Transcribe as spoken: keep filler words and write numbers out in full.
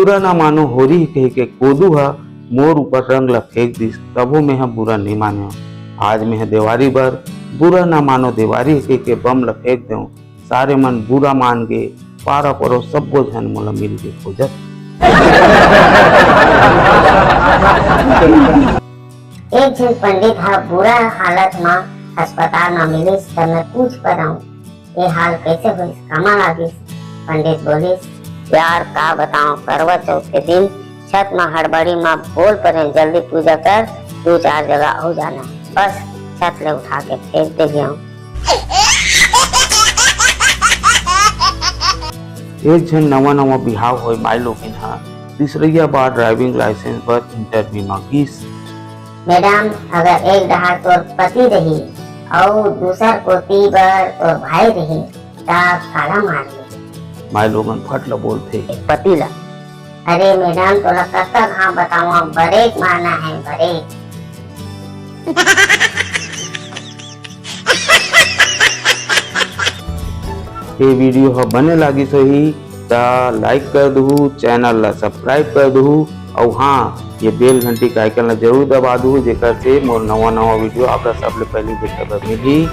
बुरा ना मानो होरी कहिके कोदू ह मोर ऊपर रंग ल फेंक दिस, तभो मेंह बुरा नइ मानेंव। आज मेंह देवारी बर बुरा ना मानो देवारी कहिके बम ल फेंक देंव। सारे मन बुरा मान गे, पारा परो सब्बो झन मोला मिल के खोजत। एक झन पंडित ह बुरा हालत म अस्पताल म मिलिस, त मैं पूछ बर आऊं, ये हाल कैसे होइस, कामा लागिस? पंडित बोलिस, यार का बताऊं, करवा चौथ के दिन छत म हड़बड़ी म बोल परेंव, जल्दी पूजा कर, दू चार जगह अउ जाना हे। बस छत ले उठा के फेंक दे गेंव। एक झन नवा नवा बिहाव होए माईलोगिन ह तीसरइया बार ड्राइविंग लाइसेंस बर इंटरव्यू म गिस। मैडम, अगर एक डहार तोर पति रही अउ दूसर कोती बर तोर भाई रही, त काला मारही? माईलोगन फट ल बोलथे, पति ल। अरे मैडम, तोला कतका घांव बतावंव, ब्रेक मारना हे, ब्रेक। ये वीडियो ह बने लागिस होही त like कर दुहू, चैनल ला सब्सक्राइब कर दुहू, अउ हाँ, ये बेल घंटी का आइकन ला जरूर दबा दुहू, जेकर से मोर नवा नवा वीडियो आप ला सबले पहली देखे बर मिलही।